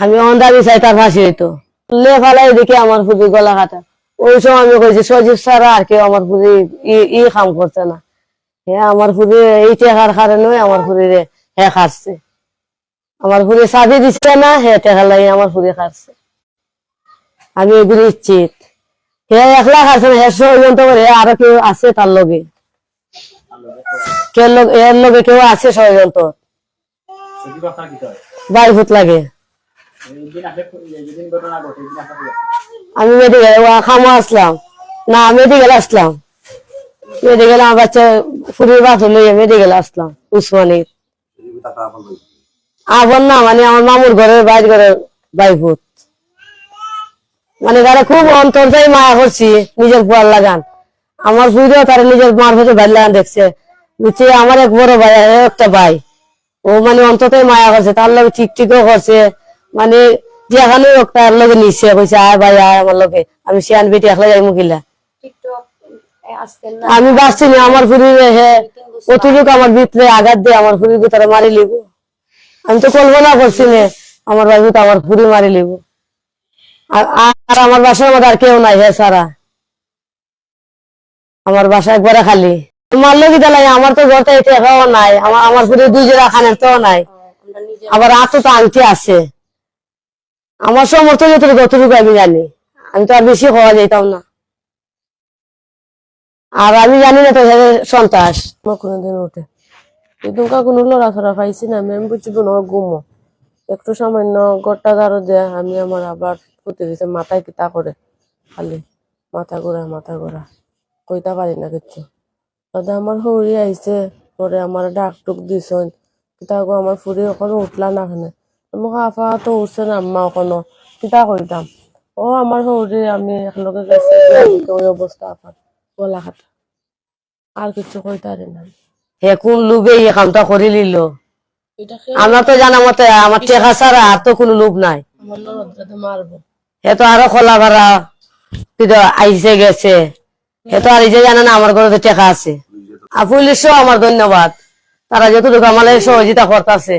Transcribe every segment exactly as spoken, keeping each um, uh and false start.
আমি অন্ধা বিচাই তার ফাঁসি হইতো। লে ফালাই দেখি আমার ফুরি গলা কাটা। ওই সময় আমি কইছি, "সজীব ছাড়া আর কেউ আমার ফুরি ই, ই কাম করছে না।" হে আমার ফুরি এই টেকার কারণে আমার ফুরিরে হে কাটছে। আমার ফুরি চাবি দিছে না, হে টেকা লাগি আমার ফুরি কাটছে। আমি এগুলি নিশ্চিত। হে একলা কাটছে না, হে ষড়যন্ত্র করে, হে আরো কেউ আছে তার লগে। কে লগ-, এর লগে কেউ আছে ষড়যন্ত্র। সজীব আপনার কি হয়? ভাইফুত লাগে। এই দিন আপনি, এই যেদিন ঘটনা ঘটে, এই দিন আপনার কি হয়? আমি মেডিকেল, ও খামো আসলাম। না, মেডিকেল আসলাম। মেডিকেল আমার বাচ্চা ফুরির বাপ লইয়া মেডিকেল আসলাম, উসমানীর। সজীব আপনার আপন ভাই? আপন না, মানে আমার মামুর ঘরের বাইর ঘরের ভাইফুত। মানে তারা খুব অন্তর তাই মায়া করছি, নিজের পুয়ার লাগান। আমার ফুরিও তারা নিজের মার পেটে বাইর লাগান দেখছে। বুঝছি, আমার এক বড় ভাই, আর একটা ভাই। ও মানে অন্তত মায়া করছে, তার লগে ঠিক ঠিকও করছে। মানে যেখানে হোক তার লগে নিছে, কইছে, "আয় ভাই, আয় আমার লগে।" আমি শিয়ান বেটি একলা যাইমু কিলা? টিকটক, এ, আজকে না। আমি বাঁচছি না, আমার ফুরিরে হে, দুই তিন বছর অতটুকু আমার ভিতরে আঘাত দে, আমার ফুরির ভিতরে মারি লিব। আমি তো কল্পনা করছি না, আমার ভাইফুত আমার ফুরি মারি লিব। আর, আর আমার বাসার মধ্যে আর কেউ নাই, হে ছাড়া। আমার বাসা একবারে খালি। মারলো কিতা লাগে, আমার তো ঘর তো এই টেকাও নাই, আমার, আমার ফুরি দুই জোড়া কানের তো নাই, আবার আতো তো আংটি আছে। আমার সমর্থ যতটুকু, ততটুকু আমি জানি, আমি তো আর বেশি কওয়া যাইতাম না। আর আমি জানি না তো হে সন্ত্রাস। আমার কোনোদিন উঠে, এই দুকা কোনো লড়াচড়া পাইছি না, আমি, আমি বুঝছি কোনো ঘুমো। একটু সামান্য ঘরটা ঝাড়ু দেয়া, আমি আমার আবার ফুরির পিছে মাথায় কিতা করে, খালি মাথা ঘুরা, মাথা ঘুরা, কইতা পারি না কিচ্ছু। তাতে আমার হৌরি আইছে, পরে আমার ডাক টুক দিছইন, কিতা গো আমার ফুরি এখনো উঠলা না কেনে? আমি কই, "আফা তো উঠছে না আম্মা এখনো, কিতা কইতাম?" ও আমার হৌরি, আমি একলগে গেছি, গিয়া দেখি ওই অবস্থা আফার, গলা কাটা। আর কিচ্ছু কইতারি না। হে কোন লোভে এই কামটা করি নিল? এটা কে? আমরা তো জানা মতে আমার টেকা ছাড়া আর তো কোনো লোভ নাই। আমার ননদরে তো মারবো। হে তো আরো খোলা ভাড়া, কিন্তু আইসে গেছে। হে তো আর এই যে জানে না আমার ঘরে তো টেকা আছে। আর পুলিশও আমার ধন্যবাদ, তারা যতটুকু আমার সহযোগিতা করতেছে।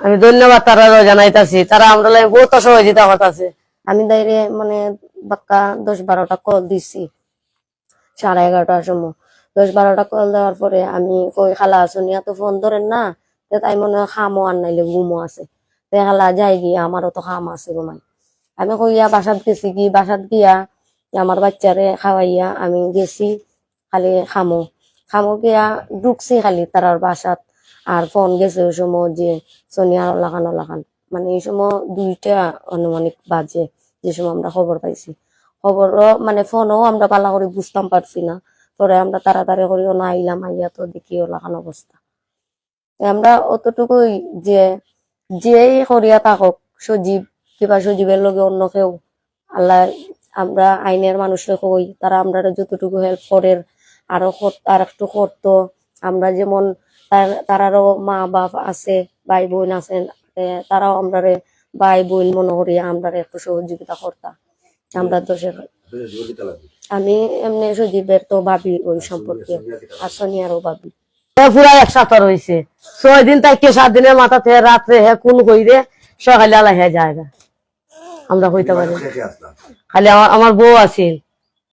আমি ধন্যবাদ তারারও জানাইতাছি, তারা আমরা লাগি বহুত সহযোগিতা করতেছে। আমি তাইরে মানে বাক্কা দশ বারোটা কল দিছি, সাড়ে এগারোটার সময়। দশ বারোটা কল দেওয়ার পরে আমি কই, "খালা, সোনিয়া তো ফোন ধরের না, তে তাই মনে হয় খামো আর নাইলে ঘুমো আছে। তে খালা যাই গিয়া, আমারও তো খাম আছে ঘুমাই।" আমি কইয়া বাসাত গেছি কি, বাসাত গিয়া আমার বাচ্চারে খাওয়াইয়া আমি গেছি খালি খামো। খামো গিয়া ঢুকছি খালি তারার বাসাত। আর ফোন গেছে ওই সময় যে সোনিয়ার অলাখান অলাখান। মানে এই সময় দুইটা আনুমানিক বাজে, যে সময় আমরা খবর পাইছি। খবরও মানে ফোনও আমরা ভালা করি বুঝতাম পারছি না। পরে আমরা তাড়াতাড়ি করি অনো আইলাম, আইয়া তো দেখি অলাখান অবস্থা। আমরা অতটুকুই যে যেই করিয়া থাকুক, সজীব কিবা সজীবের লগে অন্য কেউ, আল্লাহ, আমরা আইনের মানুষরে কই, তারা আমরারে যতটুকু help করের, আরো কর-, আর একটু করতো। আমরা যেমন তার, তারারও মা বাপ আছে, ভাই বোন আছেন, এ, তারাও আমরারে ভাই বোন মনে করিয়া আমরারে একটু সহযোগিতা করতা। আমরা দোষে আমি এমনি সজীবের তো ভাবি ওই সম্পর্কে, আর সোনিয়ারও ভাবি। হে পুরা এক সপ্তাহ রইছে। ছয় দিন থাকি সাত দিনের মাথাত হে রাত্রে হে খুন কইরে, সকালে আলা হে যায় না। আমরা কইতে পারি না। খালি আমার, আমার বউ আছিল,